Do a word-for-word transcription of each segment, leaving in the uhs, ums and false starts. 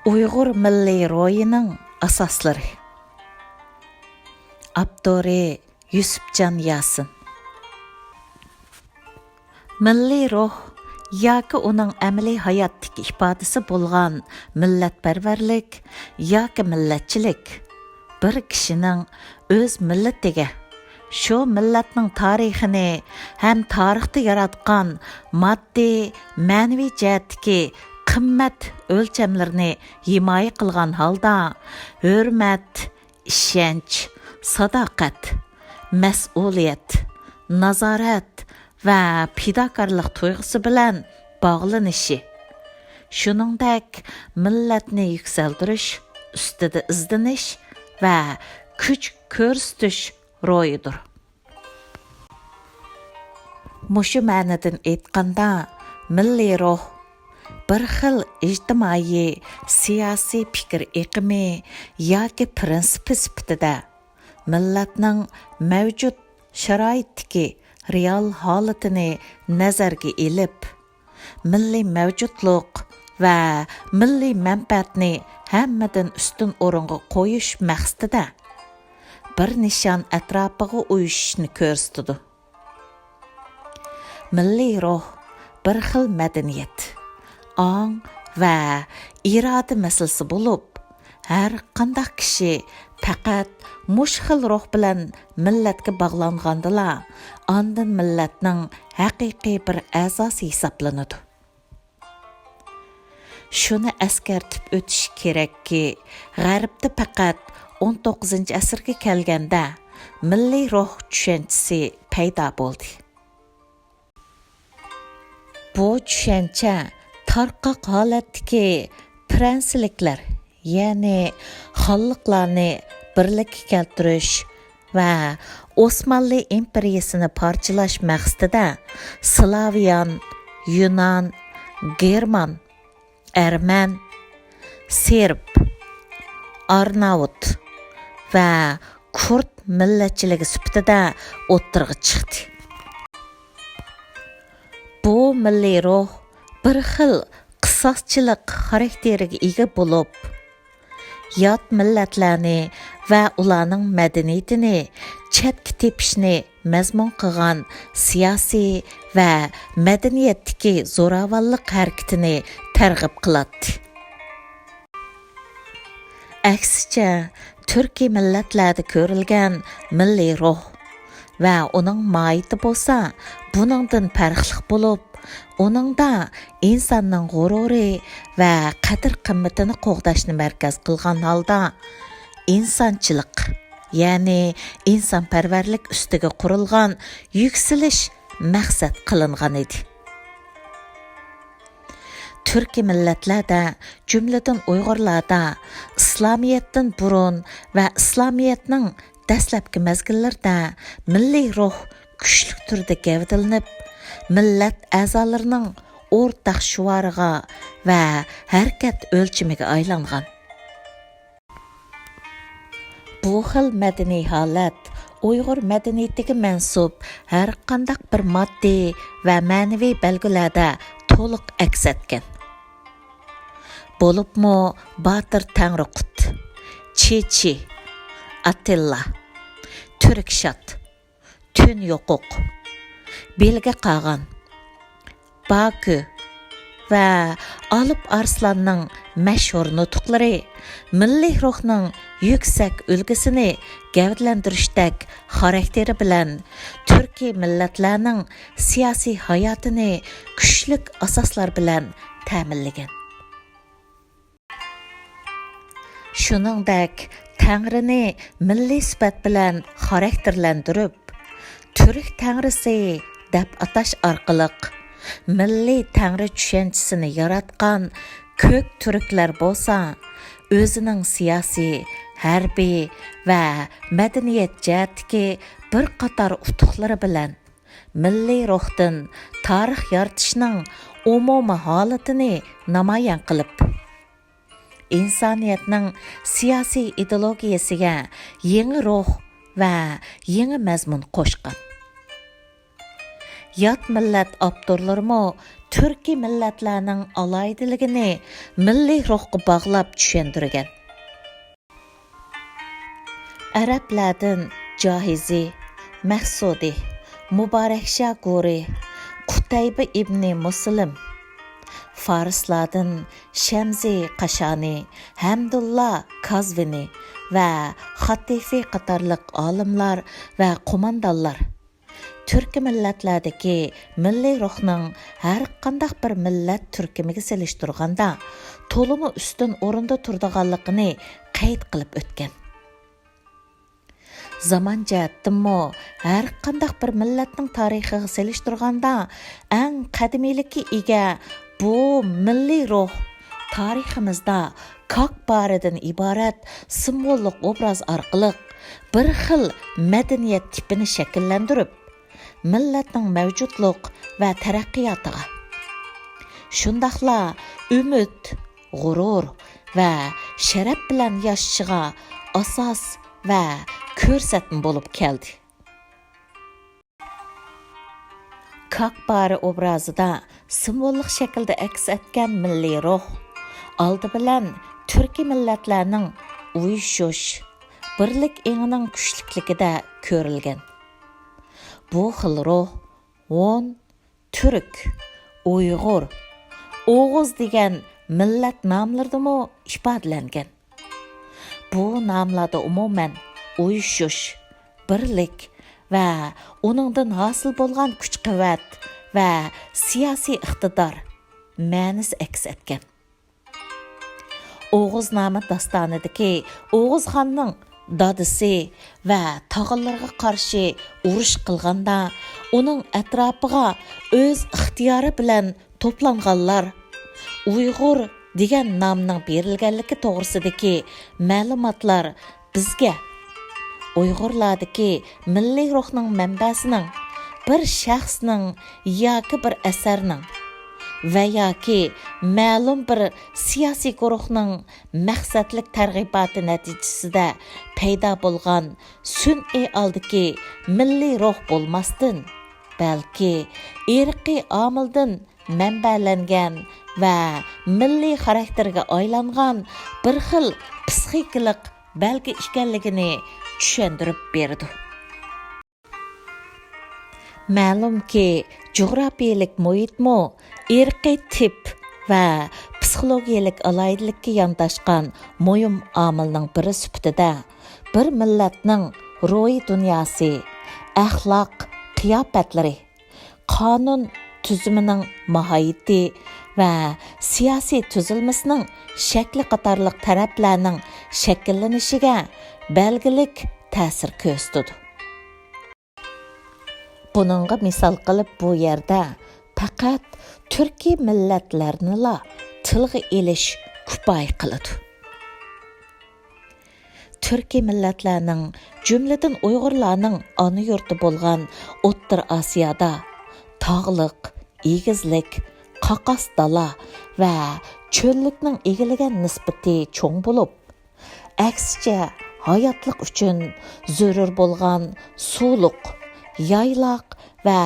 ئۇيغۇر مىللىي روھىنىڭ ئاساسلىرى. ئاپتورى: يۈسۈپجان ياسىن. مىللىي روھ ياكى ئۇنىڭ ئەمەلىي ھاياتتىكى ئىپادىسى بولغان مىللەتپەرۋەرلىك ياكى مىللەتچىلىك بىر كىشىنىڭ ئۆز مىللىتىگە، شۇ مىللەتنىڭ تارىخىنى ھەم تارىختا ياراتقان ماددىي، مەنىۋى جەھەتتىكى قىممەت ئۆلچەملىرىنى ھىمايە قىلغان ھالدا ھۆرمەت، ئىشەنچ، ساداقەت، مەسئۇلىيەت، نازارەت ۋە پىداكارلىق تۇيغۇسى بىلەن باغلىنىشى، شۇنىڭدەك مىللەتنى يۈكسەلدۈرۈش ئۈستىدە ئىزدىنىش ۋە كۈچ كۆرسىتىش روھىدۇر. مۇشۇ مەنىدىن ئېيتقاندا، مىللىي روھ بىر خىل ئىجتىمائىي سىياسىي پىكىر ئېقىمى ياكى پىرىنسىپى سۈپىتىدە مىللەتنىڭ مەۋجۇت شارائىتتىكى رېئال ھالىتىنى نەزەرگە ئېلىپ، مىللىي مەۋجۇتلۇق ۋە مىللىي مەنپەئەتنى ھەممىدىن ئۈستۈن ئورۇنغا قويۇش مەقسىتىدە بىر نىشان ئەتراپىغا ئۇيۇشۇشنى كۆرسىتىدۇ. مىللىي روھ بىر خىل مەدەنىيەت، ئاڭ ۋە ئىرادە مەسىلىسى بولۇپ، ھەر قانداق كىشى پەقەت مۇشۇ خىل روھ بىلەن مىللەتكە باغلانغاندىلا، ئاندىن مىللەتنىڭ ھەقىقىي بىر ئەزاسى ھېسابلىنىدۇ. شۇنى ئەسكەرتىپ ئۆتۈش كېرەككى، غەربتە پەقەت ئون توققۇزىنچى ئەسىرگە كەلگەندە مىللىي روھ چۈشەنچىسى پەيدا بولدى. بۇ چۈشەنچە تارقاق ھالەتتىكى پىرەنسلىكلەر، يەنى خانلىقلارنى بىرلىككە كەلتۈرۈش ۋە ئوسمانلى ئىمپېرىيىسىنى پارچىلاش مەقسىتىدە سلاۋيان، يۇنان، گېرمان، ئەرمەن، سېرب، ئارناۋۇت ۋە كۇرد مىللەتچىلىكى سۈپىتىدە ئوتتۇرىغا چىقتى. بۇ مىللىي روھ بىر خىل قىساسچىلىق خاراكتېرىگە ئىگە بولۇپ، يات مىللەتلەرنى ۋە ئۇلارنىڭ مەدەنىيىتىنى چەتكە تېپىشنى مەزمۇن قىلغان سىياسىي ۋە مەدەنىيەتتىكى زوراۋانلىق ھەرىكىتىنى تەرغىب قىلاتتى. ئەكسىچە، تۈركىي مىللەتلەردە كۆرۈلگەن مىللىي روھ ۋە ئۇنىڭ ماھىيىتى بولسا بۇنىڭدىن پەرقلىق بولۇپ، ئۇنىڭدا ئىنساننىڭ غۇرۇرى ۋە قەدىر-قىممىتىنى قوغداشنى مەركەز قىلغان ھالدا، ئىنسانچىلىق، يەنى ئىنسانپەرۋەرلىك ئۈستىگە قۇرۇلغان يۈكسىلىش مەقسەت قىلىنغان ئىدى. تۈركىي مىللەتلەردە، جۈملىدىن ئۇيغۇرلاردا ئىسلامىيەتتىن بۇرۇن ۋە ئىسلامىيەتنىڭ دەسلەپكى مەزگىللىرىدە مىللىي روھ كۈچلۈك تۈردە گەۋدىلىنىپ، مىللەت ئەزالىرىنىڭ ئورتاق شوئارىغا ۋە ھەرىكەت ئۆلچىمىگە ئايلانغان. بۇ خىل مەدەنىي ھالەت ئۇيغۇر مەدەنىيىتىگە مەنسۇپ ھەرقانداق بىر ماددىي ۋە مەنىۋى بەلگىلەردە تولۇق ئەكس ئەتكەن. بولۇپمۇ باتىر تەڭرىقۇت، چىچى، ئاتىللا، تۈركشات، تۈن يوقۇق، بىلگە قاغان، باكۇ ۋە ئالىپ ئارسلاننىڭ مەشھۇر نۇتۇقلىرى مىللىي روھنىڭ يۈكسەك ئۈلگىسىنى گەۋدىلەندۈرۈشتەك خاراكتېرى بىلەن تۈركىي مىللەتلەرنىڭ سىياسىي ھاياتىنى كۈچلۈك ئاساسلار بىلەن تەمىنلىگەن. شۇنىڭدەك، تەڭرىنى مىللىي سۈپەت بىلەن خاراكتېرلەندۈرۈپ، تۈرك تەڭرىسى دەپ ئاتاش ئارقىلىق، مىللىي تەڭرى چۈشەنچىسىنى ياراتقان كۆك تۈركلەر بولسا، ئۆزىنىڭ سىياسىي، ھەربىي ۋە مەدەنىيەت جەھەتتىكى بىر قاتار ئۇتۇقلىرى بىلەن، مىللىي روھتىن تارىخ يارىتىشنىڭ ئومۇمىي ھالىتىنى نامايان قىلىپ، ئىنسانىيەتنىڭ سىياسىي ئىدېئولوگىيەسىگە يېڭى روھ ۋە يېڭى مەزمۇن قوشقان. يات مىللەت ئاپتورلىرىمۇ تۈركىي مىللەتلەرنىڭ ئالاھىدىلىكىنى مىللىي روھقا باغلاپ چۈشەندۈرگەن. ئەرەبلەردىن جاھىزى، مەھسۇدى، مۇبارەكشا گورى، قۇتەيبە ئىبنى مۇسلىم، فارسلاردىن شەمزى قاشانى، ھەمدۇللا كازۋىنى ۋە خاتىفى قاتارلىق ئالىملار ۋە قوماندانلار، تۈركىي مىللەتلەردىكى مىللىي روھنىڭ ھەرقانداق بىر مىللەت تۈركۈمىگە سېلىشتۇرغاندا تولىمۇ ئۈستۈن ئورۇندا تۇرىدىغانلىقىنى قەيت قىلىپ ئۆتكەن. زامان جەھەتتىنمۇ ھەرقانداق بىر مىللەتنىڭ تارىخىغا سېلىشتۇرغاندا ئەڭ قەدىمىيلىككە ئىگە بۇ مىللىي روھ تارىخىمىزدا كاك بارىدىن ئىبارەت سىمۋوللۇق ئوبراز ئارقىلىق بىر خىل مەدەنىيەت تىپىنى شەكىللەندۈرۈپ، مىللەتنىڭ مەۋجۇتلۇق ۋە تەرەققىياتىغا، شۇنداقلا ئۈمىد، غۇرۇر ۋە شەرەپ بىلەن ياشىشىغا ئاساس ۋە كۆرسەتمە بولۇپ كەلدى. كاك بارى ئوبرازىدا سىمۋوللۇق شەكىلدە ئەكس ئەتكەن مىللىي روھ، ئالدى بىلەن تۈركىي مىللەتلەرنىڭ ئۇيۇشۇش، بىرلىك ئېڭىنىڭ كۈچلۈكلۈكىدە كۆرۈلگەن. بۇ خىل روھ ھون، تۈرك، ئۇيغۇر، ئوغۇز دېگەن مىللەت ناملىرىدىمۇ ئىپادىلەنگەن. بۇ ناملاردا ئومۇمەن ئۇيۇشۇش، بىرلىك ۋە ئۇنىڭدىن ھاسىل بولغان كۈچ-قۇۋۋەت ۋە سىياسىي ئىقتىدار مەنىسى ئەكس ئەتكەن. ئوغۇزنامە داستانىدىكى ئوغۇزخاننىڭ دادىسى ۋە تاغىلىرىغا قارشى ئۇرۇش قىلغاندا، ئۇنىڭ ئەتراپىغا ئۆز ئىختىيارى بىلەن توپلانغانلار ئۇيغۇر دېگەن نامنىڭ بېرىلگەنلىكى توغرىسىدىكى مەلۇماتلار بىزگە ئۇيغۇرلاردىكى مىللىي روھنىڭ مەنبەسىنىڭ بىر شەخسنىڭ ياكى بىر ئەسەرنىڭ ۋە ياكى مەلۇم بىر سىياسىي گۇرۇھنىڭ مەقسەتلىك تەرغىباتى نەتىجىسىدە پەيدا بولغان سۈنئىي ھالدىكى مىللىي روھ بولماستىن، بەلكى ئىرقىي ئامىلدىن مەنبەلەنگەن ۋە مىللىي خاراكتېرگە ئايلانغان بىر خىل پسىخىكىلىق بەلگە ئىكەنلىكىنى چۈشەندۈرۈپ بېرىدۇ. مەلۇمكى، جۇغراپىيەلىك مۇھىتمۇ ئىرقىي تىپ ۋە پسىخولوگىيەلىك ئالاھىدىلىككە يانداشقان مۇھىم ئامىلنىڭ بىرى سۈپىتىدە، بىر مىللەتنىڭ روھىي دۇنياسى، ئەخلاق قىياپەتلىرى، قانۇن تۈزۈمىنىڭ ماھىيىتى ۋە سىياسىي تۈزۈلمىسىنىڭ شەكلى قاتارلىق تەرەپلەرنىڭ شەكىللىنىشىگە بەلگىلىك تەسىر كۆرسىتىدۇ. بۇنىڭغا مىسال قىلىپ بۇ يەردە پەقەت تۈركىي مىللەتلەرنىلا تىلغا ئېلىش كۇپايە قىلىدۇ. تۈركىي مىللەتلەرنىڭ، جۈملىدىن ئۇيغۇرلارنىڭ ئانا يۇرتى بولغان ئوتتۇرا ئاسىيادا تاغلىق، ئېگىزلىك، قاقاس دالا ۋە چۆللۈكنىڭ ئىگىلىگەن نىسبىتى چوڭ بولۇپ، ئەكسىچە، ھاياتلىق ئۈچۈن زۆرۈر بولغان سۇلۇق، يايلاق ۋە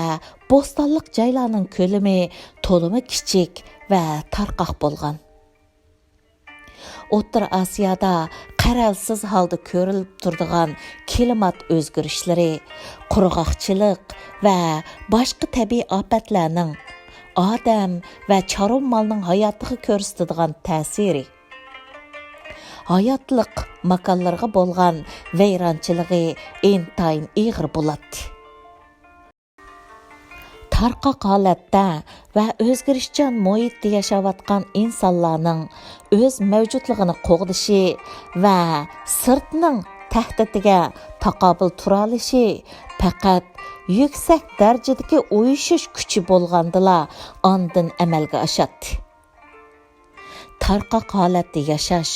بوستانلىق جايلارنىڭ كۆلىمى تولىمۇ كىچىك ۋە تارقاق بولغان. ئوتتۇرا ئاسىيادا قەرەلسىز ھالدا كۆرۈلۈپ تۇرىدىغان كىلىمات ئۆزگىرىشلىرى، قۇرغاقچىلىق ۋە باشقا تەبىئىي ئاپەتلەرنىڭ ئادەم ۋە چارۋا مالنىڭ ھاياتىغا كۆرسىتىدىغان تەسىرى، ھاياتلىق ماكانلىرىغا بولغان ۋەيرانچىلىقى ئىنتايىن ئېغىر بولاتتى. تارقاق ھالەتتە ۋە ئۆزگىرىشچان مۇھىتتا ياشاۋاتقان ئىنسانلارنىڭ ئۆز مەۋجۇتلۇقىنى قوغدىشى ۋە سىرتنىڭ تەھدىتىگە تاقابىل تۇرالىشى پەقەت يۈكسەك دەرىجىدىكى ئۇيۇشۇش كۈچى بولغاندىلا ئاندىن ئەمەلگە ئاشاتتى. تارقاق ھالەتتە ياشاش،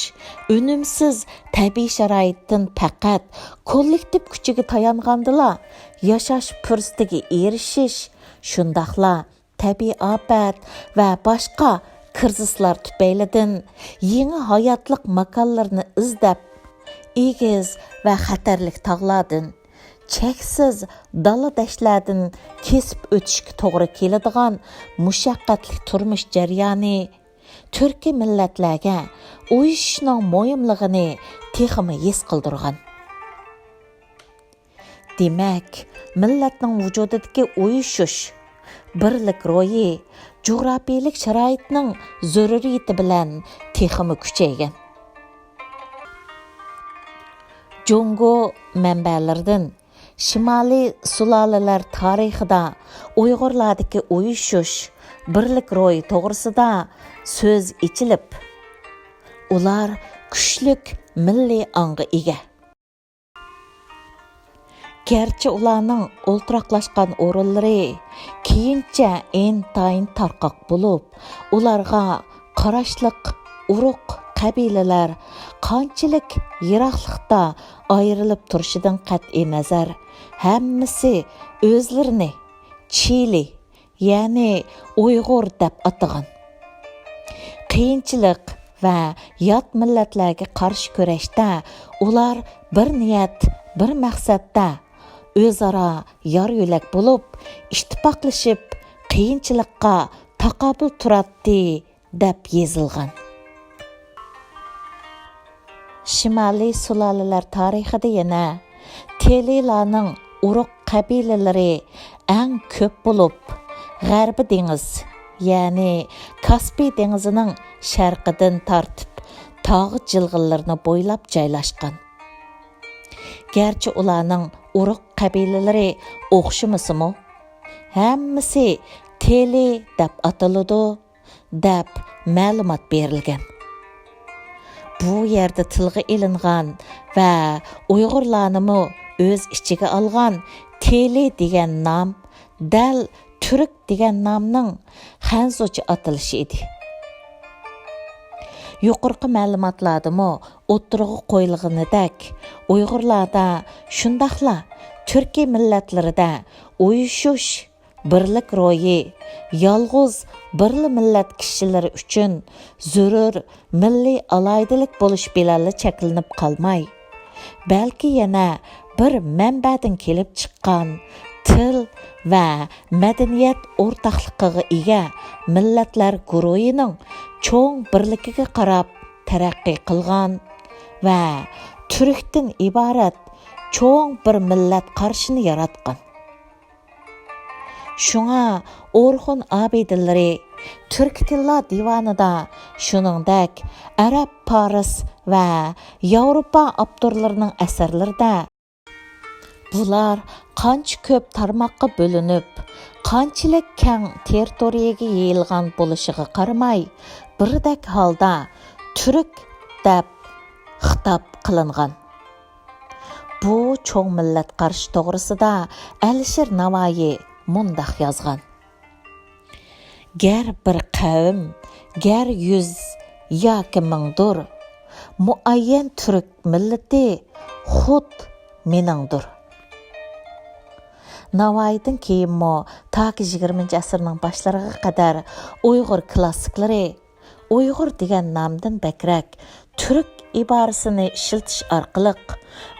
ئۈنۈمسىز تەبىئىي شارائىتتىن پەقەت كوللېكتىپ كۈچىگە تايانغاندىلا ياشاش پۇرسىتىگە ئېرىشىش، شۇنداقلا تەبىئىي ئاپەت ۋە باشقا كىرىزىسلار تۈپەيلىدىن يېڭى ھاياتلىق ماكانلىرىنى ئىزدەپ، ئېگىز ۋە خەتەرلىك تاغلاردىن، چەكسىز دالا-دەشتلەردىن كېسىپ ئۆتۈشكە توغرا كېلىدىغان مۇشەققەتلىك تۇرمۇش جەريانى تۈركىي مىللەتلەرگە ئۇيۇشۇشنىڭ مۇھىملىقىنى تېخىمۇ ھېس قىلدۇرغان. دېمەك، مىللەتنىڭ ۋۇجۇدىدىكى ئۇيۇشۇش، بىرلىك روھى جۇغراپىيەلىك شارائىتنىڭ زۆرۈرىيىتى بىلەن تېخىمۇ كۈچەيگەن. جۇڭگو مەنبەلىرىدىن شىمالىي سۇلالىلەر تارىخىدا ئۇيغۇرلاردىكى ئۇيۇشۇش، بىرلىك روھى توغرىسىدا سۆز ئېچىلىپ، ئۇلار كۈچلۈك مىللىي ئاڭغا ئىگە. گەرچە ئۇلارنىڭ ئولتۇراقلاشقان ئورۇنلىرى كېيىنچە ئىنتايىن تارقاق بولۇپ، ئۇلارغا قاراشلىق ئۇرۇق، قەبىلىلەر قانچىلىك يىراقلىقتا ئايرىلىپ تۇرۇشىدىن قەتئىينەزەر، ھەممىسى ئۆزلىرىنى چىلى، يەنى ئۇيغۇر دەپ ئاتىغان. قىيىنچىلىق ۋە يات مىللەتلەرگە قارشى كۈرەشتە ئۇلار بىر نىيەت، بىر مەقسەتتە ئۆزئارا يار-يۆلەك بولۇپ، ئىتتىپاقلىشىپ، قىيىنچىلىققا تاقابىل تۇراتتى، دەپ يېزىلغان. شىمالىي سۇلالىلەر تارىخىدا يەنە تېلىلارنىڭ ئۇرۇق قەبىلىلىرى ئەڭ كۆپ بولۇپ، غەربىي دېڭىز، يەنى كاسپىي دېڭىزىنىڭ شەرقىدىن تارتىپ تاغ جىلغىلىرىنى بويلاپ جايلاشقان. گەرچە ئۇلارنىڭ ئۇرۇق قەبىلىلىرى ئوخشىمىسىمۇ، ھەممىسى تېلى دەپ ئاتىلىدۇ، دەپ مەلۇمات بېرىلگەن. بۇ يەردە تىلغا ئېلىنغان ۋە ئۇيغۇرلارنىمۇ ئۆز ئىچىگە ئالغان تېلى دېگەن نام دەل تۈرك دېگەن نامنىڭ خەنزۇچە ئاتىلىشى ئىدى. يۇقىرىقى مەلۇماتلاردىمۇ ئوتتۇرىغا قويۇلغىنىدەك، ئۇيغۇرلاردا شۇنداقلا تۈركىي مىللەتلىرىدە ئۇيۇشۇش، بىرلىك روھى يالغۇز بىرلا مىللەت كىشىلىرى ئۈچۈن زۆرۈر مىللىي ئالاھىدىلىك بولۇش بىلەنلا چەكلىنىپ قالماي، بەلكى يەنە بىر مەنبەدىن كېلىپ چىققان تىل ۋە مەدەنىيەت ئورتاقلىقىغا ئىگە مىللەتلەر گۇرۇھىنىڭ چوڭ بىرلىكىگە قاراپ تەرەققىي قىلغان ۋە تۈركتىن ئىبارەت چوڭ بىر مىللەت قارىشىنى ياراتقان. شۇڭا ئورخۇن ئابىدىلىرى تۈركىي تىللار دىۋانىدا، شۇنىڭدەك ئەرەب، پارس ۋە ياۋروپا ئاپتورلىرىنىڭ ئەسەرلىرىدە بۇلار قانچە كۆپ تارماققا بۆلۈنۈپ، قانچىلىك كەڭ تېررىتورىيەگە يېيىلغان بولۇشىغا قارىماي، بىردەك ھالدا تۈرك دەپ خىتاب قىلىنغان. بۇ چوڭ مىللەت قارىشى توغرىسىدا ئەلىشىر ناۋايى مۇنداق يازغان: گەر بىر قەۋم، گەر يۈز ياكى مىڭدۇر، مۇئەييەن تۈرك مىللىتى خۇد مېنىڭدۇر. ناۋايىدىن كېيىنمۇ تاكى يىگىرمىنچى ئەسىرنىڭ باشلىرىغا قەدەر ئۇيغۇر كلاسسىكلىرى ئۇيغۇر دېگەن نامدىن بەكرەك تۈرك ئىبارىسىنى ئىشلىتىش ئارقىلىق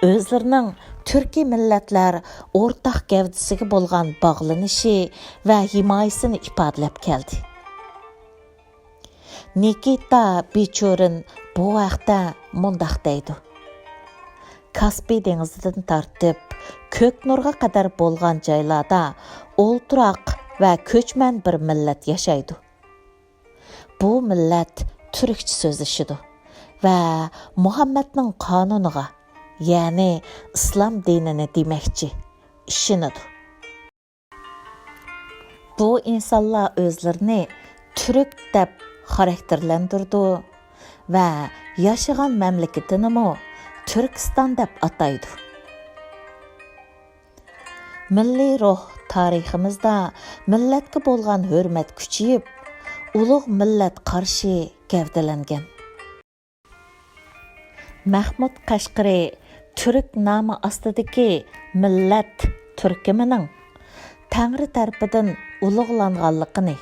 ئۆزلىرىنىڭ تۈركىي مىللەتلەر ئورتاق گەۋدىسىگە بولغان باغلىنىشى ۋە ھىمايىسىنى ئىپادىلەپ كەلدى. نىكىتا بىچۇرىن بۇ ھەقتە مۇنداق دەيدۇ: كاسپىي دېڭىزىدىن تارتىپ كۆكنۇرغا قەدەر بولغان جايلاردا ئولتۇراق ۋە كۆچمەن بىر مىللەت ياشايدۇ. بۇ مىللەت تۈركچە سۆزلىشىدۇ ۋە مۇھەممەدنىڭ قانۇنىغا، يەنى ئىسلام دىنىنى دېمەكچى، ئىشىنىدۇ. بۇ ئىنسانلار ئۆزلىرىنى تۈرك دەپ خاراكتېرلەندۈرىدۇ ۋە ياشىغان مەملىكىتىنىمۇ تۈركىستان دەپ ئاتايدۇ. مىللىي روھ تارىخىمىزدا مىللەتكە بولغان ھۆرمەت كۈچىيىپ، ئۇلۇغ مىللەت قارىشى گەۋدىلەنگەن. مەھمۇد قەشقىرى تۈرك نامى ئاستىدىكى مىللەت تۈركۈمىنىڭ تەڭرى تەرىپىدىن ئۇلۇغلانغانلىقىنى،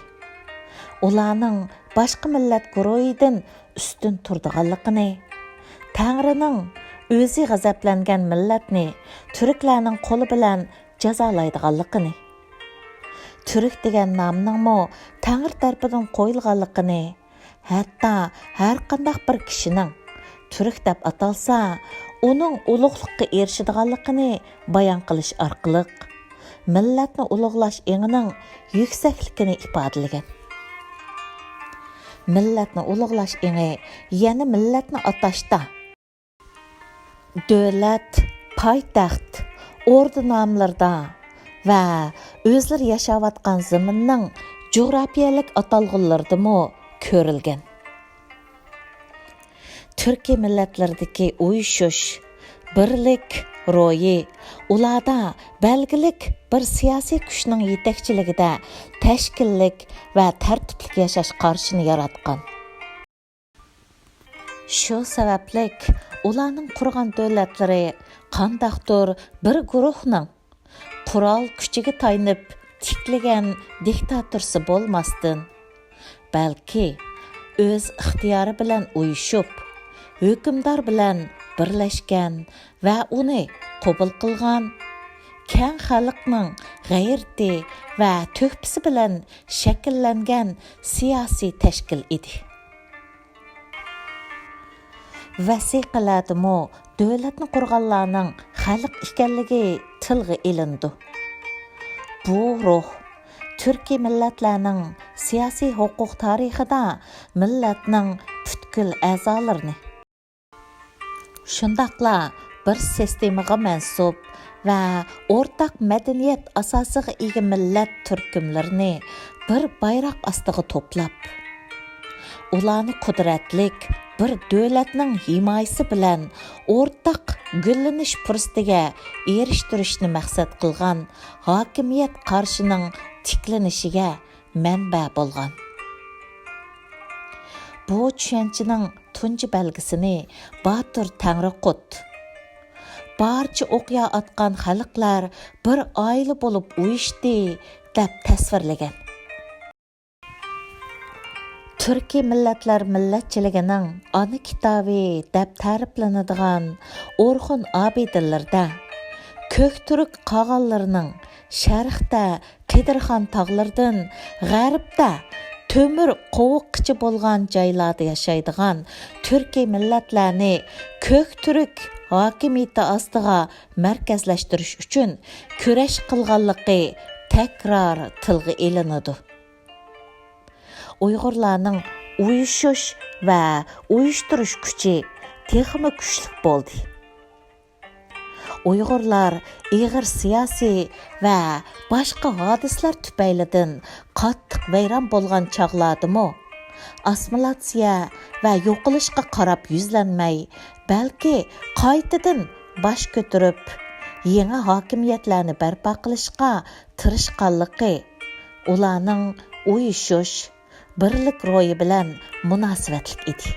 ئۇلارنىڭ باشقا مىللەت گۇرۇھىدىن ئۈستۈن تۇرىدىغانلىقىنى، تەڭرىنىڭ ئۆزى غەزەپلەنگەن مىللەتنى تۈركلەرنىڭ قولى بىلەن جازالايدىغانلىقىنى، تۈرك دېگەن نامنىڭمۇ تەڭرى تەرىپىدىن قويۇلغانلىقىنى، ھەتتا ھەرقانداق بىر كىشىنىڭ تۈرك دەپ ئاتالسا، ئۇنىڭ ئۇلۇغلۇققا ئېرىشىدىغانلىقىنى بايان قىلىش ئارقىلىق، مىللەتنى ئۇلۇغلاش ئېڭىنىڭ يۈكسەكلىكىنى ئىپادىلىگەن. مىللەتنى ئۇلۇغلاش ئېڭى يەنە مىللەتنى ئاتاشتا، دۆلەت، پايتەخت، ئوردا ناملىرىدا ۋە ئۆزلىرى ياشاۋاتقان زېمىننىڭ جۇغراپىيەلىك ئاتالغۇلىرىدىمۇ كۆرۈلگەن. تۈركىي مىللەتلەردىكى ئۇيۇشۇش، بىرلىك روھى ئۇلاردا بەلگىلىك بىر سىياسىي كۈچنىڭ يېتەكچىلىكىدە تەشكىللىك ۋە تەرتىپلىك ياشاش قارىشىنى ياراتقان. شۇ سەۋەبلىك ئۇلارنىڭ قۇرغان دۆلەتلىرى قانداقتۇر بىر گۇرۇھنىڭ قورال كۈچىگە تايىنىپ تىكلىگەن دىكتاتورىسى بولماستىن، بەلكى ئۆز ئىختىيارى بىلەن ئۇيۇشۇپ، ھۆكۈمدار بىلەن بىرلەشكەن ۋە ئۇنى قوبۇل قىلغان، كەڭ خەلقنىڭ غەيرىتى ۋە تۆھپىسى بىلەن شەكىللەنگەن سىياسىي تەشكىل ئىدى. ۋەسىقىلەردىمۇ دۆلەتنى قۇرغانلارنىڭ خەلق ئىكەنلىكى تىلغا ئېلىنىدۇ. بۇ روھ تۈركىي مىللەتلەرنىڭ سىياسىي ھوقۇق تارىخىدا مىللەتنىڭ پۈتكۈل ئەزالىرىنى، شۇنداقلا بىر سىستېمىغا مەنسۇپ ۋە ئورتاق مەدەنىيەت ئاساسىغا ئىگە مىللەت تۈركۈملىرىنى بىر بايراق ئاستىغا توپلاپ، ئۇلارنى قۇدرەتلىك بىر دۆلەتنىڭ ھىمايىسى بىلەن ئورتاق گۈللىنىش پۇرسىتىگە ئېرىشتۈرۈشنى مەقسەت قىلغان ھاكىمىيەت قارىشىنىڭ تىكلىنىشىگە مەنبە بولغان. بۇ چۈشەنچىنىڭ تۇنجى بەلگىسىنى باتۇر تەڭرىقۇت، بارچە ئوقيا ئاتقان خەلقلەر بىر ئائىلە بولۇپ ئۇيۇشتى، دەپ تەسۋىرلىگەن. تۈركىي مىللەتلەر مىللەتچىلىكىنىڭ ئانا كىتابى دەپ تەرىپلىنىدىغان ئورخۇن ئابىدىنلىرىدە كۆك تۈرك قاغانلىرىنىڭ شەرقتە قىدىرخان تاغلىرىدىن غەربتە تۆمۈر قوۋۇققىچە بولغان جايلاردا ياشايدىغان تۈركىي مىللەتلەرنى كۆك تۈرك ھاكىمىيىتى ئاستىغا مەركەزلەشتۈرۈش ئۈچۈن كۈرەش قىلغانلىقى تەكرار تىلغا ئېلىنىدۇ. ئۇيغۇرلارنىڭ ئۇيۇشۇش ۋە ئۇيۇشتۇرۇش كۈچى تېخىمۇ كۈچلۈك بولدى. ئۇيغۇرلار ئېغىر سىياسىي ۋە باشقا ھادىسىلەر تۈپەيلىدىن قاتتىق ۋەيران بولغان چاغلاردىمۇ، ئاسسىمىلياتسىيە ۋە يوقىلىشقا قاراپ يۈزلەنمەي، بەلكى قايتىدىن باش كۆتۈرۈپ، يېڭى ھاكىمىيەتلەرنى بەرپا قىلىشقا تىرىشقانلىقى ئۇلارنىڭ ئۇيۇشۇش، بىرلىك روھى بىلەن مۇناسىۋەتلىك ئىدى.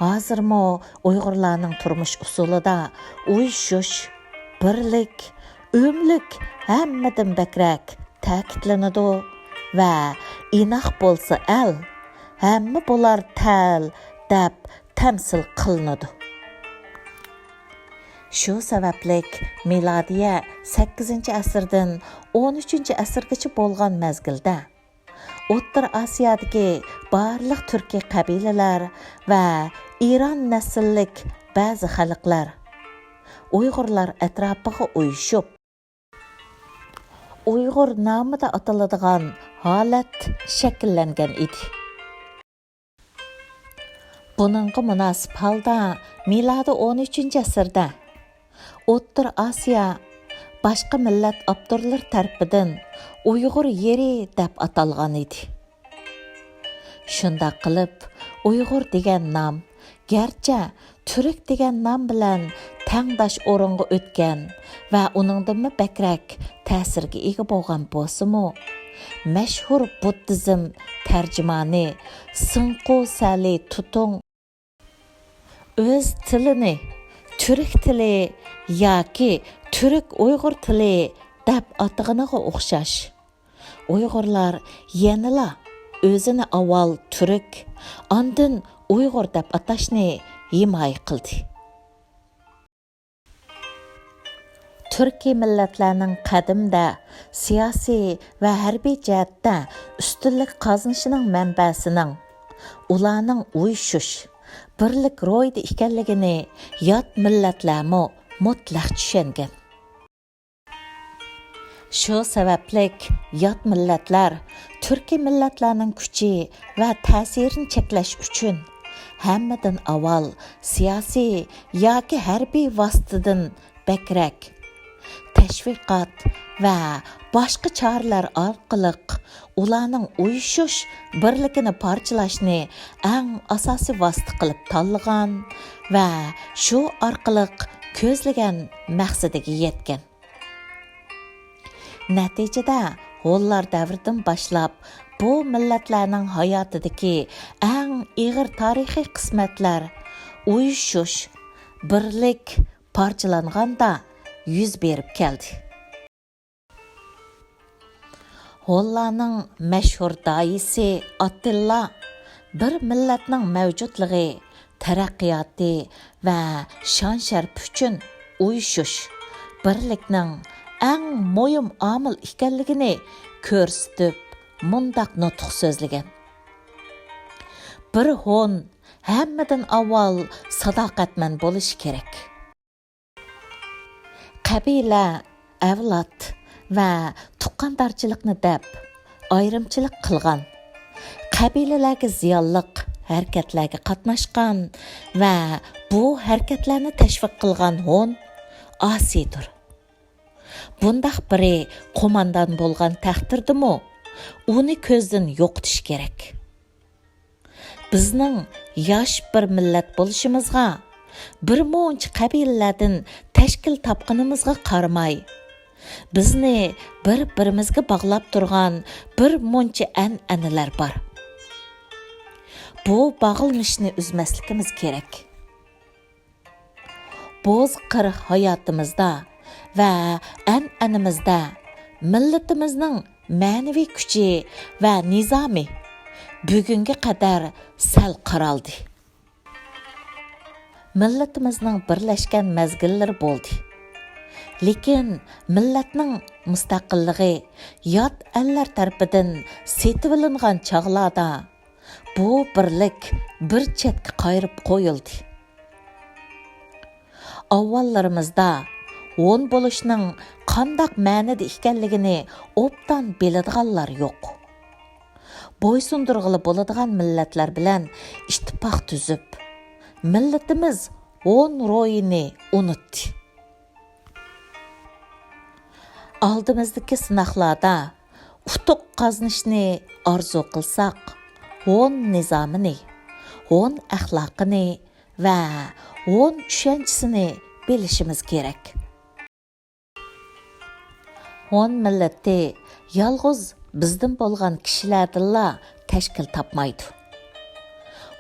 ھازىرمۇ ئۇيغۇرلارنىڭ تۇرمۇش ئۇسۇلىدا ئۇيۇشۇش، بىرلىك، ئۆملۈك ھەممىدىن بەكرەك تەكىتلىنىدۇ ۋە ئىناق بولسا ئەل، ھەممە بولار تەل، دەپ تەمسىل قىلىنىدۇ. شۇ سەۋەبلىك مىلادىيە سەككىزىنچى ئەسىردىن ئون ئۈچىنچى ئەسىرگىچە بولغان مەزگىلدە، ئوتتۇرا ئاسىيادىكى بارلىق تۈركىي قەبىلىلەر ۋە ئىران نەسىللىك بەزى خەلقلەر ئۇيغۇرلار ئەتراپىغا ئۇيۇشۇپ، ئۇيغۇر نامىدا ئاتىلىدىغان ھالەت شەكىللەنگەن ئىدى. بۇنىڭغا مۇناسىپ ھالدا مىلادىي ئون ئۈچىنچى ئەسىردە ئوتتۇرا ئاسىيا باشقا مىللەت ئاپتورلىرى تەرىپىدىن ئۇيغۇر يېرى دەپ ئاتالغان ئىدى. شۇنداق قىلىپ، ئۇيغۇر دېگەن نام گەرچە تۈرك دېگەن نام بىلەن تەڭداش ئورۇنغا ئۆتكەن ۋە ئۇنىڭدىنمۇ بەكرەك تەسىرگە ئىگە بولغان بولسىمۇ، مەشھۇر بۇددىزم تەرجىمانى سىڭقۇ سەلى تۇتۇڭ ئۆز تىلىنى تۈرك تىلى ياكى تۈرك ئۇيغۇر تىلى دەپ ئاتىغىنىغا ئوخشاش، ئۇيغۇرلار يەنىلا ئۆزىنى ئاۋۋال تۈرك، ئاندىن ئۇيغۇر دەپ ئاتاشنى ھىمايە قىلدى. تۈركىي مىللەتلەرنىڭ قەدىمدە سىياسىي ۋە ھەربىي جەھەتتە ئۈستۈنلۈك قازىنىشىنىڭ مەنبەسىنىڭ ئۇلارنىڭ ئۇيۇشۇش، بىرلىك روھىدا ئىكەنلىكىنى يات مىللەتلەرمۇ مۇتلەق چۈشەنگەن. شۇ سەۋەبلىك يات مىللەتلەر تۈركىي مىللەتلەرنىڭ كۈچى ۋە تەسىرىنى چەكلەش ئۈچۈن ھەممىدىن ئاۋۋال سىياسىي ياكى ھەربىي ۋاسىتىدىن بەكرەك، تەشۋىقات ۋە باشقا چارىلەر ئارقىلىق ئۇلارنىڭ ئۇيۇشۇش، بىرلىكىنى پارچىلاشنى ئەڭ ئاساسىي ۋاسىتە قىلىپ تاللىغان ۋە شۇ ئارقىلىق كۆزلىگەن مەقسىتىگە يەتكەن. نەتىجىدە، ھونلار دەۋرىدىن باشلاپ بۇ مىللەتلەرنىڭ ھاياتىدىكى ئەڭ ئېغىر تارىخىي قىسمەتلەر ئۇيۇشۇش، بىرلىك پارچىلانغاندا يۈز بېرىپ كەلدى. ھونلارنىڭ مەشھۇر داھىيسى ئاتتىلا بىر مىللەتنىڭ مەۋجۇتلۇقى، تەرەققىياتى ۋە شان-شەرىپى ئۈچۈن ئۇيۇشۇش، بىرلىكنىڭ ئەڭ مۇھىم ئامىل ئىكەنلىكىنى كۆرسىتىپ، مۇنداق نۇتۇق سۆزلىگەن: بىر ھون ھەممىدىن ئاۋۋال ساداقەتمەن بولۇشى كېرەك. قەبىلە، ئەۋلاد ۋە تۇغقاندارچىلىقنى دەپ ئايرىمچىلىق قىلغان، قەبىلىلەرگە زىيانلىق ھەرىكەتلەرگە قاتناشقان ۋە بۇ ھەرىكەتلەرنى تەشۋىق قىلغان ھون ئاسىيدۇر. بۇنداق بىرى قوماندان بولغان تەقدىردىمۇ ئۇنى كۆزدىن يوقىتىش كېرەك. بىزنىڭ ياش بىر مىللەت بولۇشىمىزغا، بىر مۇنچە قەبىلىلەردىن تەشكىل تاپقىنىمىزغا قارىماي، بىزنى بىر-بىرىمىزگە باغلاپ تۇرغان بىر مۇنچە ئەنئەنىلەر بار. بۇ باغلىنىشنى ئۈزمەسلىكىمىز كېرەك. بوز قىر ھاياتىمىزدا ۋە ئەنئەنىمىزدە مىللىتىمىزنىڭ مەنىۋى كۈچى ۋە نىزامى بۈگۈنگە قەدەر سەل قارالدى. مىللىتىمىزنىڭ بىرلەشكەن مەزگىللىرى بولدى. لېكىن مىللەتنىڭ مۇستەقىللىقى يات ئەللەر تەرىپىدىن سېتىۋېلىنغان چاغلاردا، بۇ بىرلىك بىر چەتكە قايرىپ قويۇلدى. ئاۋۋاللىرىمىزدا ھون بولۇشنىڭ قانداق مەنىدە ئىكەنلىكىنى ئوبدان بىلىدىغانلار يوق. بويسۇندۇرغىلى بولىدىغان مىللەتلەر بىلەن ئىتتىپاق تۈزۈپ، مىللىتىمىز ھون روھىنى ئۇنۇتتى. ئالدىمىزدىكى سىناقلاردا ئۇتۇق قازىنىشنى ئارزۇ قىلساق، ھون نىزامىنى، ھون ئەخلاقىنى ۋە ھون چۈشەنچىسىنى بىلىشىمىز كېرەك. ھون مىللىتى يالغۇز بىزدىن بولغان كىشىلەردىنلا تەشكىل تاپمايدۇ.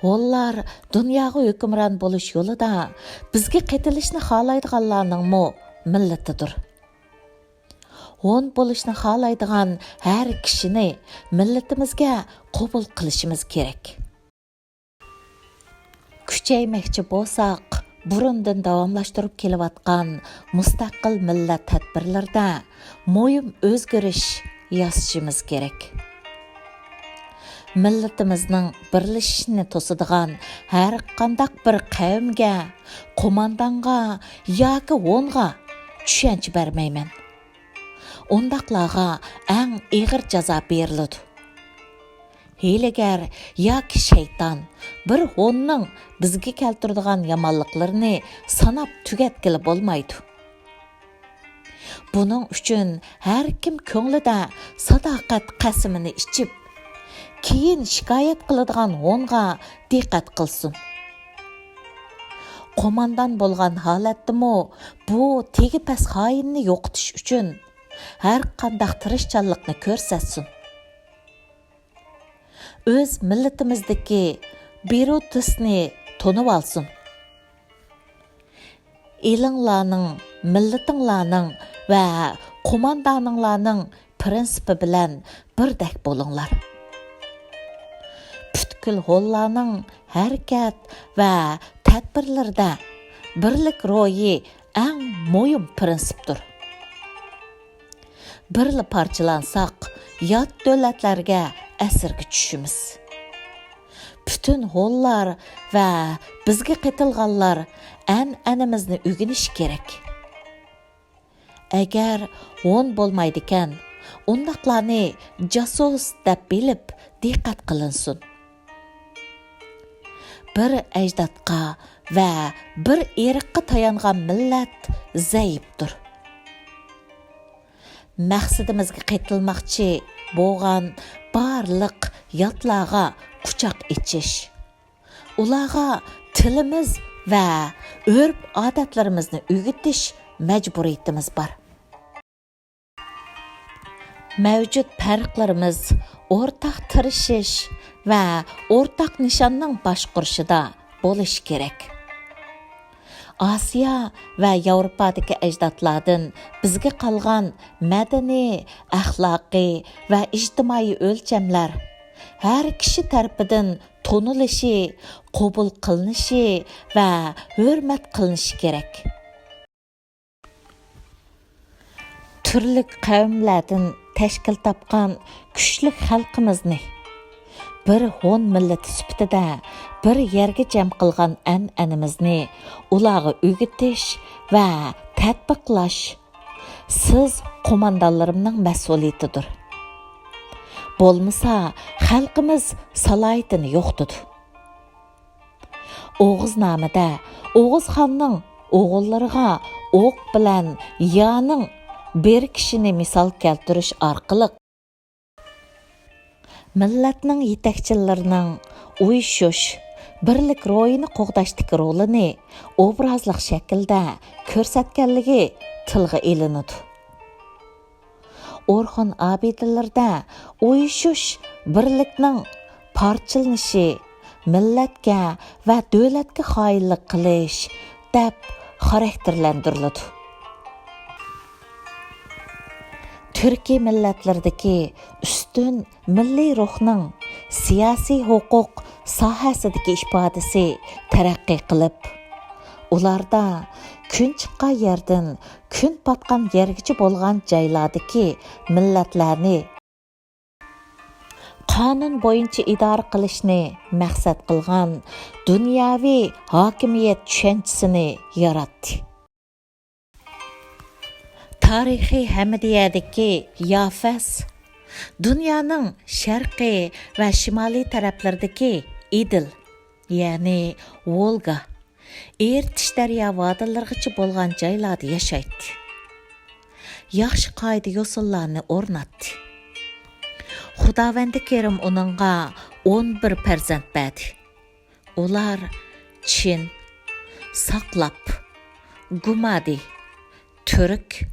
ھونلار دۇنياغا ھۆكۈمران بولۇش يولىدا بىزگە قېتىلىشنى خالايدىغانلارنىڭمۇ مىللىتىدۇر. ھون بولۇشنى خالايدىغان ھەر كىشىنى مىللىتىمىزگە قوبۇل قىلىشىمىز كېرەك. كۈچەيمەكچى بولساق، بۇرۇندىن داۋاملاشتۇرۇپ كېلىۋاتقان مۇستەقىل مىللەت تەدبىرلىرىدە مۇھىم ئۆزگىرىش ياسىشىمىز كېرەك. مىللىتىمىزنىڭ بىرلىشىشىنى توسىدىغان ھەر قانداق بىر قەۋمگە، قوماندانغا ياكى ھونغا چۈشەنچە بەرمەيمەن. ئۇنداقلارغا ئەڭ ئېغىر جازا بېرىلىدۇ. ھىيلىگەر ياكى شەيتان بىر ھوننىڭ بىزگە كەلتۈرىدىغان يامانلىقلىرىنى ساناپ تۈگەتكىلى بولمايدۇ. بۇنىڭ ئۈچۈن ھەر كىم كۆڭلىدە ساداقەت قەسىمىنى ئىچىپ، كېيىن شىكايەت قىلىدىغان ھونغا دىققەت قىلسۇن. قوماندان بولغان ھالەتتىمۇ بۇ تېگى پەس خائىننى يوقىتىش ئۈچۈن ھەر قانداق تىرىشچانلىقنى كۆرسەتسۇن. ئۆز مىللىتىمىزدىكى بىرۇتۇسنى تونۇۋالسۇن. ئېلىڭلارنىڭ، مىللىتىڭلارنىڭ ۋە قوماندانىڭلارنىڭ پىرىنسىپى بىلەن بىردەك بولۇڭلار. پۈتكۈل ھونلارنىڭ ھەرىكەت ۋە تەدبىرلىرىدە بىرلىك روھى ئەڭ مۇھىم پىرىنسىپتۇر. بىرلا پارچىلانساق، يات دۆلەتلەرگە ئەسىرگە چۈشىمىز. پۈتۈن ھونلار ۋە بىزگە قېتىلغانلار ئەنئەنىمىزنى ئۆگىنىشى كېرەك. ئەگەر ھون بولمايدىكەن، ئۇنداقلارنى جاسۇس دەپ بىلىپ دىققەت قىلىنسۇن. بىر ئەجدادقا ۋە بىر ئىرققا تايانغان مىللەت زەئىپتۇر. مەقسىتىمىزگە قېتىلماقچى بولغان بارلىق ياتلارغا قۇچاق ئېچىش، ئۇلارغا تىلىمىز ۋە ئۆرپ-ئادەتلىرىمىزنى ئۆگىتىش مەجبۇرىيىتىمىز بار. مەۋجۇت پەرقلىرىمىز ئورتاق تىرىشىش ۋە ئورتاق نىشاننىڭ باشقۇرۇشىدا بولۇشى كېرەك. ئاسىيا ۋە ياۋروپادىكى ئەجدادلاردىن بىزگە قالغان مەدەنىي، ئەخلاقىي ۋە ئىجتىمائىي ئۆلچەملەر ھەر كىشى تەرىپىدىن تونۇلۇشى، قوبۇل قىلىنىشى ۋە ھۆرمەت قىلىنىشى كېرەك. تۈرلۈك قەۋملەردىن تەشكىل تاپقان كۈچلۈك خەلقىمىزنى، بىر ھون مىللىتى سۈپىتىدە بىر يەرگە جەم قىلغان ئەنئەنىمىزنى ئۇلارغا ئۆگىتىش ۋە تەتبىقلاش سىز قوماندانلىرىمنىڭ مەسئۇلىيىتىدۇر. بولمىسا، خەلقىمىز سالاھىيىتىنى يوقىتىدۇ. ئوغۇزنامىدە ئوغۇزخاننىڭ ئوغۇللىرىغا ئوق بىلەن يانىڭ بېرىكىشىنى مىسال كەلتۈرۈش ئارقىلىق، مىللەتنىڭ يېتەكچىلىرىنىڭ ئۇيۇشۇش، بىرلىك روھىنى قوغداشتىكى رولىنى ئوبرازلىق شەكىلدە كۆرسەتكەنلىكى تىلغا ئېلىنىدۇ. ئورخۇن ئابىدىلىرىدە ئۇيۇشۇش، بىرلىكنىڭ پارچىلىنىشى، مىللەتكە ۋە دۆلەتكە خائىنلىق قىلىش دەپ خاراكتېرلەندۈرۈلىدۇ. تۈركىي مىللەتلىرىدىكى ئۈستۈن مىللىي روھنىڭ سىياسىي ھوقۇق ساھەسىدىكى ئىپادىسى تەرەققىي قىلىپ، ئۇلاردا كۈن چىققان يەردىن كۈن پاتقان يەرگىچە بولغان جايلاردىكى مىللەتلەرنى قانۇن بويىچە ئىدارە قىلىشنى مەقسەت قىلغان دۇنياۋى ھاكىمىيەت چۈشەنچىسىنى ياراتتى. تارىخىي ھەمىدىيەدىكى يافەس دۇنيانىڭ شەرقىي ۋە شىمالىي تەرەپلىرىدىكى ئىدىل، يەنى ۋولگا، ئېرتىش دەريا ۋادىلىرىغىچە بولغان جايلاردا ياشايتتى. ياخشى قائىدە-يوسۇنلارنى ئورناتتى. خۇداۋەندى كېرىم ئۇنىڭغا ئون بىر پەرزەنت بەردى. ئۇلار چىن، ساقلاپ، گۇمادى، تۈرك،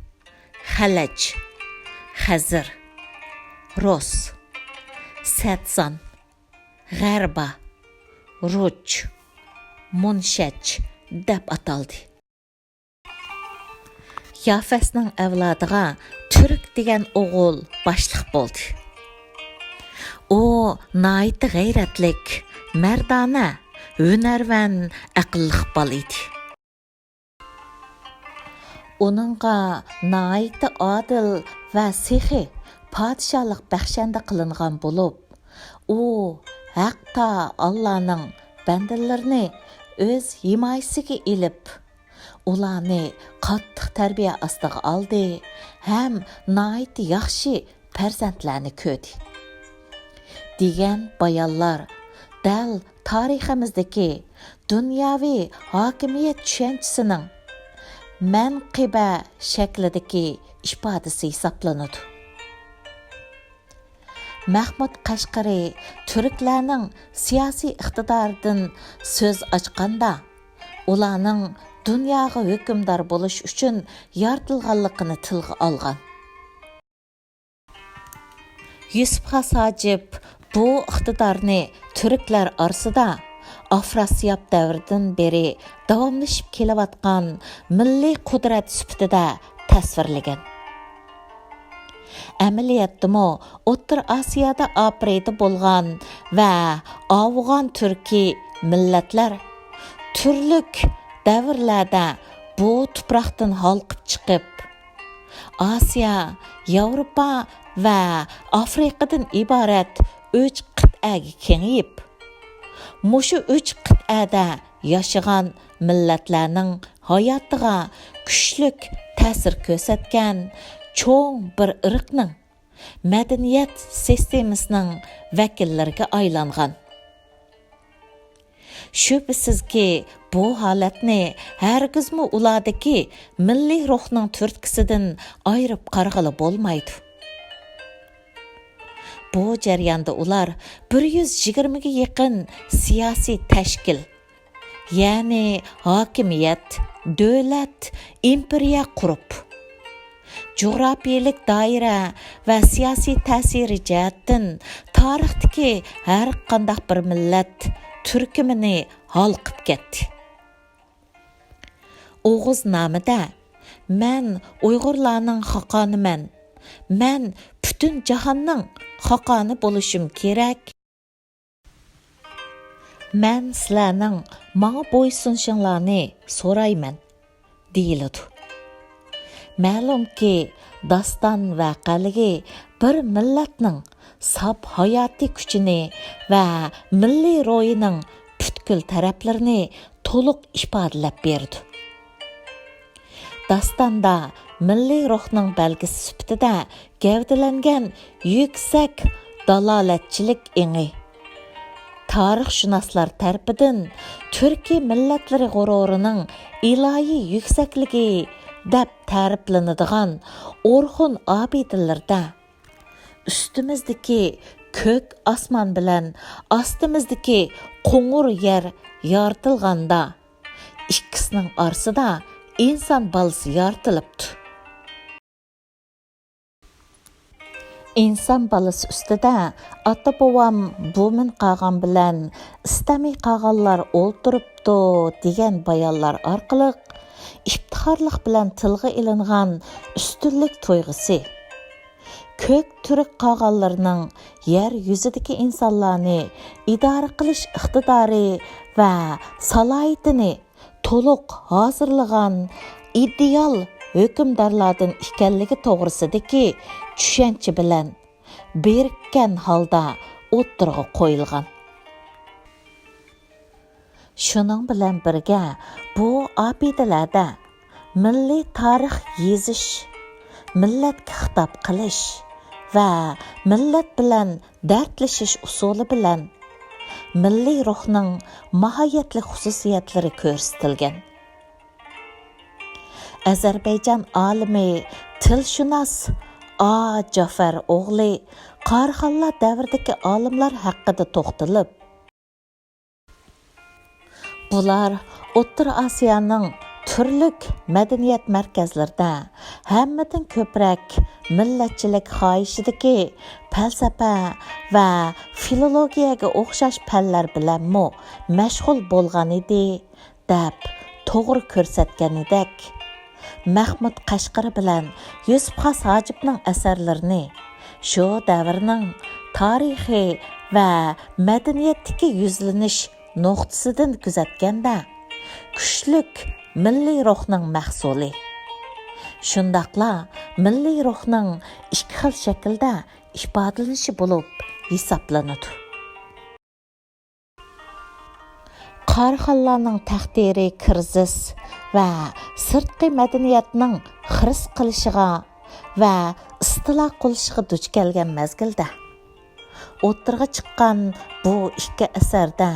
خەلەج، خەزىر، روس، سەتزان، غەربا، رۇچ، مۇنشەج دەپ ئاتالدى. يافەسنىڭ ئەۋلادىغا تۈرك دېگەن ئوغۇل باشلىق بولدى. ئۇ ناھايىتى غەيرەتلىك، مەردانە، ھۈنەرۋەن، ئەقىللىق بالا ئىدى. ئۇنىڭغا ناھايىتى ئادىل ۋە سېخىي پادىشاھلىق بەخشەندە قىلىنغان بولۇپ، ئۇ ھەق تائالانىڭ بەندىلىرىنى ئۆز ھىمايىسىگە ئېلىپ، ئۇلارنى قاتتىق تەربىيە ئاستىغا ئالدى ھەم ناھايىتى ياخشى پەرزەنتلەرنى كۆردى. دېگەن بايانلار دەل تارىخىمىزدىكى دۇنياۋى ھاكىمىيەت چۈشەنچىسىنىڭ مەنقىبە شەكلىدىكى ئىپادىسى ھېسابلىنىدۇ. مەھمۇد قەشقىرى تۈركلەرنىڭ سىياسىي ئىقتىدارىدىن سۆز ئاچقاندا، ئۇلارنىڭ دۇنياغا ھۆكۈمدار بولۇش ئۈچۈن يارىتىلغانلىقىنى تىلغا ئالغان. يۈسۈپ خاس ھاجىپ بۇ ئىقتىدارنى تۈركلەر ئارىسىدا ئافراسىياب دەۋرىدىن بېرى داۋاملىشىپ كېلىۋاتقان مىللىي قۇدرەت سۈپىتىدە تەسۋىرلىگەن. ئەمەلىيەتتىمۇ ئوتتۇرا ئاسىيادا ئاپىرىدە بولغان ۋە ئاۋۇغان تۈركىي مىللەتلەر تۈرلۈك دەۋرلەردە بۇ تۇپراقتىن ھالقىپ چىقىپ، ئاسىيا، ياۋروپا ۋە ئافرىقىدىن ئىبارەت ئۈچ قىتئەگە كېڭىيىپ، مۇشۇ ئۈچ قىتئەدە ياشىغان مىللەتلەرنىڭ ھاياتىغا كۈچلۈك تەسىر كۆرسەتكەن چوڭ بىر ئىرقنىڭ مەدەنىيەت سىستېمىسىنىڭ ۋەكىللىرىگە ئايلانغان. شۈبھىسىزكى، بۇ ھالەتنى ھەرگىزمۇ ئۇلاردىكى مىللىي روھنىڭ تۈرتكىسىدىن ئايرىپ قارىغىلى بولمايدۇ. بۇ جەرياندا ئۇلار بىر يۈز يىگىرمىگە يېقىن سىياسىي تەشكىل، يەنى ھاكىمىيەت، دۆلەت، ئىمپېرىيە قۇرۇپ، جۇغراپىيەلىك دائىرە ۋە سىياسىي تەسىرى جەھەتتىن تارىختىكى ھەر قانداق بىر مىللەت تۈركۈمىنى ھالقىپ كەتتى. ئوغۇزنامىدە، «مەن ئۇيغۇرلارنىڭ خاقانىمەن، مەن پۈتۈن جاھاننىڭ خاقانى بولۇشۇم كېرەك، مەن سىلەرنىڭ ماڭا بويسۇنۇشۇڭلارنى سورايمەن» دېيىلىدۇ. مەلۇمكى، داستان ۋەقەلىكى بىر مىللەتنىڭ ساپ ھاياتىي كۈچىنى ۋە مىللىي روھىنىڭ پۈتكۈل تەرەپلىرىنى تولۇق ئىپادىلەپ بېرىدۇ. داستاندا مىللىي روھنىڭ بەلگىسى سۈپىتىدە گەۋدىلەنگەن يۈكسەك دالالەتچىلىك ئېڭى، تارىخشۇناسلار تەرىپىدىن تۈركىي مىللەتلىرى غۇرۇرىنىڭ ئىلاھىي يۈكسەكلىكى دەپ تەرىپلىنىدىغان ئورخۇن ئابىدىلىرىدە، ئۈستىمىزدىكى كۆك ئاسمان بىلەن ئاستىمىزدىكى قوڭۇر يەر يارىتىلغاندا، ئىككىسىنىڭ ئارىسىدا ئىنسان بالىسى يارىتىلىپتۇ. ئىنسان بالىسى ئۈستىدە «ئاتا-بوۋام بۇمىن قاغان بىلەن ئىستەمەي قاغانلار ئولتۇرۇپتۇ» دېگەن بايانلار ئارقىلىق ئىپتىخارلىق بىلەن تىلغا ئېلىنغان ئۈستۈنلۈك تۇيغۇسى، كۆك تۈرك قاغانلىرىنىڭ يەر يۈزىدىكى ئىنسانلارنى ئىدارە قىلىش ئىقتىدارى ۋە سالاھىيىتىنى تولۇق ھازىرلىغان ئىدېئال ھۆكۈمدارلاردىن ئىكەنلىكى توغرىسىدىكى چۈشەنچە بىلەن بىرىككەن ھالدا ئوتتۇرىغا قويۇلغان. شۇنىڭ بىلەن بىرگە، بۇ ئابىدىلەردە مىللىي تارىخ يېزىش، مىللەتكە خىتاب قىلىش ۋە مىللەت بىلەن دەردلىشىش ئۇسۇلى بىلەن مىللىي روھنىڭ ماھىيەتلىك خۇسۇسىيەتلىرى كۆرسىتىلگەن. ئەزەربەيجان ئالىمى، تىلشۇناس ئا جافەر ئوغلى قاراخانلار دەۋرىدىكى ئالىملار ھەققىدە توختىلىپ، بۇلار ئوتتۇرا ئاسىيانىڭ تۈرلۈك مەدەنىيەت مەركەزلىرىدە ھەممىدىن كۆپرەك مىللەتچىلىك خاھىشىدىكى پەلسەپە ۋە فىلولوگىيەگە ئوخشاش پەنلەر بىلەنمۇ مەشغۇل بولغان ئىدى، دەپ توغرا كۆرسەتكىنىدەك، مەخمۇت قەشقىرى بىلەن يۈسۈپ خاس ھاجىپنىڭ ئەسەرلىرىنى شۇ دەۋرنىڭ تارىخى ۋە مەدەنىيەتتىكى يۈزلىنىش نۇقتىسىدىن كۆزەتكەندە، كۈچلۈك مىللىي روھنىڭ مەھسۇلى، شۇنداقلا مىللىي روھنىڭ ئىككى خىل شەكىلدە ئىپادىلىنىشى بولۇپ ھېسابلىنىدۇ. قاراخانلارنىڭ تەقدىرى كىرىزىس ۋە سىرتقى مەدەنىيەتنىڭ خىرىس قىلىشىغا ۋە ئىستىلا قىلىشىغا دۇچ كەلگەن مەزگىلدە، ئوتتۇرىغا چىققان بۇ ئىككى ئەسەردە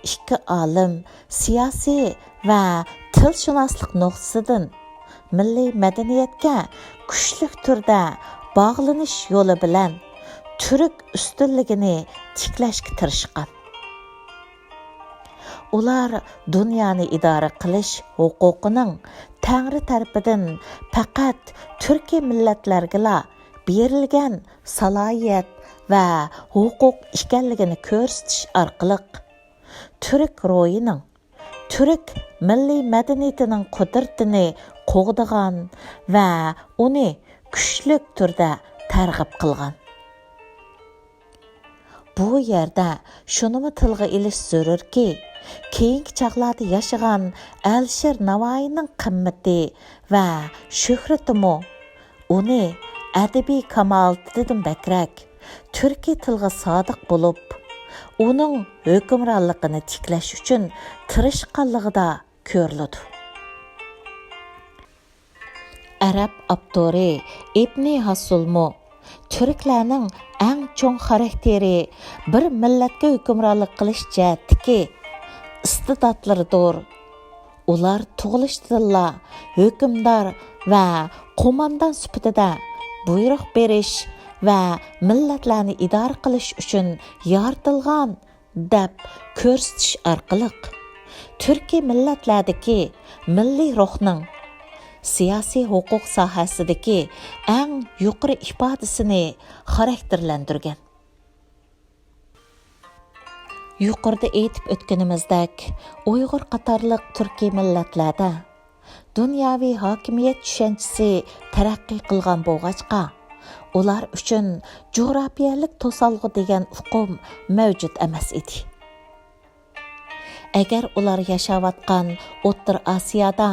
ئىككى ئالىم سىياسىي ۋە تىلشۇناسلىق نۇقتىسىدىن مىللىي مەدەنىيەتكە كۈچلۈك تۈردە باغلىنىش يولى بىلەن تۈرك ئۈستۈنلۈكىنى تىكلەشكە تىرىشقان. ئۇلار دۇنيانى ئىدارە قىلىش ھوقۇقىنىڭ تەڭرى تەرىپىدىن پەقەت تۈركىي مىللەتلەرگىلا بېرىلگەن سالاھىيەت ۋە ھوقۇق ئىكەنلىكىنى كۆرسىتىش ئارقىلىق، تۈرك روھىنىڭ، تۈرك مىللىي مەدەنىيىتىنىڭ قۇدرىتىنى قوغدىغان ۋە ئۇنى كۈچلۈك تۈردە تەرغىب قىلغان. بۇ يەردە شۇنىمۇ تىلغا ئېلىش زۆرۈركى، كېيىنكى چاغلاردا ياشىغان ئەلىشىر ناۋايىنىڭ قىممىتى ۋە شۆھرىتىمۇ ئۇنى ئەدەبىي كامالىتىدىن بەكرەك تۈركىي تىلغا سادىق بولۇپ، ئۇنىڭ ھۆكۈمرانلىقىنى تىكلەش ئۈچۈن تىرىشقانلىقىدا كۆرۈلىدۇ. ئەرەب ئاپتورى ئىبنى ھاسسۇلمۇ تۈركلەرنىڭ ئەڭ چوڭ خاراكتېرى بىر مىللەتكە ھۆكۈمرانلىق قىلىش جەھەتتىكى ئىستېداتلىرىدۇر. ئۇلار تۇغۇلۇشىدىنلا ھۆكۈمدار ۋە قوماندان سۈپىتىدە بۇيرۇق بېرىش ۋە مىللەتلەرنى ئىدارە قىلىش ئۈچۈن يارىتىلغان دەپ كۆرسىتىش ئارقىلىق تۈركىي مىللەتلەردىكى مىللىي روھنىڭ سىياسىي ھوقۇق ساھەسىدىكى ئەڭ يۇقىرى ئىپادىسىنى خاراكتېرلەندۈرگەن. يۇقىرىدا ئېيتىپ ئۆتكىنىمىزدەك، ئۇيغۇر قاتارلىق تۈركىي مىللەتلەردە دۇنياۋى ھاكىمىيەت چۈشەنچىسى تەرەققىي قىلغان بولغاچقا، ئۇلار ئۈچۈن جۇغراپىيەلىك توسالغۇ دېگەن ئۇقۇم مەۋجۇت ئەمەس ئىدى. ئەگەر ئۇلار ياشاۋاتقان ئوتتۇرا ئاسىيادا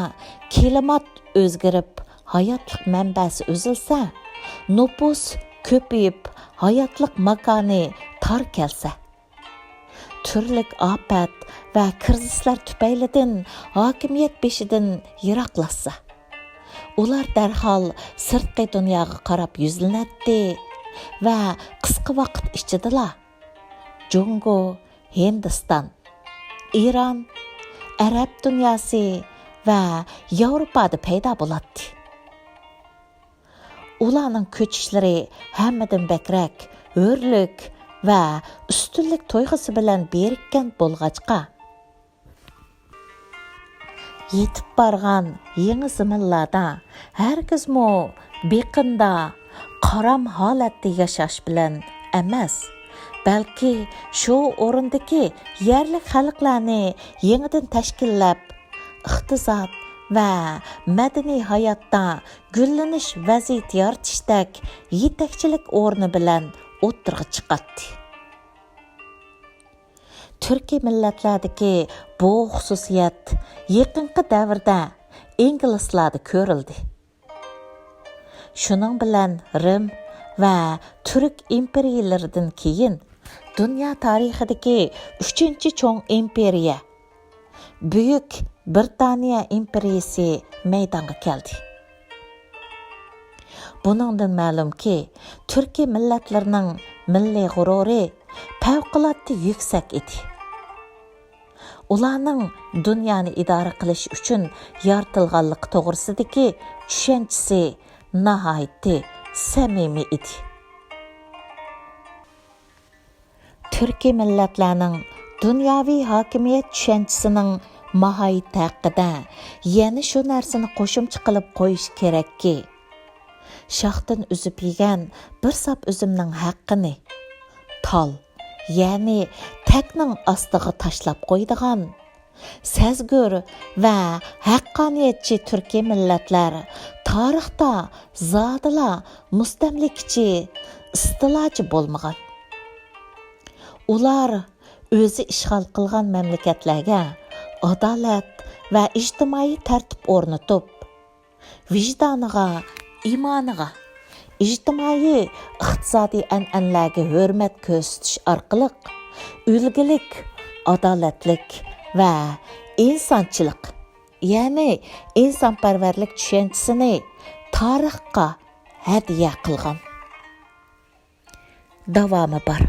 كىلىمات ئۆزگىرىپ، ھاياتلىق مەنبەسى ئۈزۈلسە، نوپۇس كۆپىيىپ، ھاياتلىق ماكانى تار كەلسە، تۈرلۈك ئاپەت ۋە كىرىزىسلار تۈپەيلىدىن ھاكىمىيەت بېشىدىن يىراقلاشسا، ئۇلار دەرھال سىرتقى دۇنياغا قاراپ يۈزلىنەتتى ۋە قىسقا ۋاقىت ئىچىدىلا جۇڭگو، ھىندىستان، ئىران، ئەرەب دۇنياسى ۋە ياۋروپادا پەيدا بولاتتى. ئۇلارنىڭ كۆچۈشلىرى ھەممىدىن بەكرەك ھۆرلۈك ۋە ئۈستۈنلۈك تۇيغۇسى بىلەن بىرىككەن بولغاچقا، يېتىپ بارغان يېڭى زېمىنلاردا ھەرگىزمۇ بېقىندا، قارام ھالەتتە ياشاش بىلەن ئەمەس، بەلكى شۇ ئورۇندىكى يەرلىك خەلقلەرنى يېڭىدىن تەشكىللەپ، ئىقتىساد ۋە مەدەنىي ھاياتتا گۈللىنىش ۋەزىيىتى يارىتىشتەك يېتەكچىلىك ئورنى بىلەن ئوتتۇرىغا چىقاتتى. تۈركىي مىللەتلەردىكى بۇ خۇسۇسىيەت يېقىنقى دەۋردە ئىنگلىزلاردا كۆرۈلدى. شۇنىڭ بىلەن رىم ۋە تۈرك ئىمپېرىيىلىرىدىن كېيىن دۇنيا تارىخىدىكى ئۈچىنچى چوڭ ئىمپېرىيە، بۈيۈك بىرىتانىيە ئىمپېرىيىسى مەيدانغا كەلدى. بۇنىڭدىن مەلۇمكى، تۈركىي مىللەتلىرىنىڭ مىللىي غۇرۇرى پەۋقۇلئاددە يۈكسەك ئىدى. ئۇلارنىڭ دۇنيانى ئىدارە قىلىش ئۈچۈن يارىتىلغانلىقى توغرىسىدىكى چۈشەنچىسى ناھايىتى سەمىمىي ئىدى. تۈركىي مىللەتلەرنىڭ دۇنياۋى ھاكىمىيەت چۈشەنچىسىنىڭ ماھىيىتى ھەققىدە يەنە شۇ نەرسىنى قوشۇمچە قىلىپ قويۇش كېرەككى، شاختىن ئۈزۈپ يېگەن بىر ساپ ئۈزۈمنىڭ ھەققىنى تال، يەنى تەكنىڭ ئاستىغا تاشلاپ قويىدىغان سەزگۈر ۋە ھەققانىيەتچى تۈركىي مىللەتلەر تارىختا زادىلا مۇستەملىكىچى، ئىستىلاچى بولمىغان. ئۇلار ئۆزى ئىشغال قىلغان مەملىكەتلەرگە ئادالەت ۋە ئىجتىمائىي تەرتىپ ئورنىتىپ، ۋىجدانىغا، ئىمانىغا، ئىجتىمائىي، ئىقتىسادىي ئەنئەنىلەرگە ھۆرمەت كۆرسىتىش ئارقىلىق ئۈلگىلىك، ئادالەتلىك ۋە ئىنسانچىلىق، يەنى ئىنسانپەرۋەرلىك چۈشەنچىسىنى تارىخقا ھەدىيە قىلغان. داۋامى بار.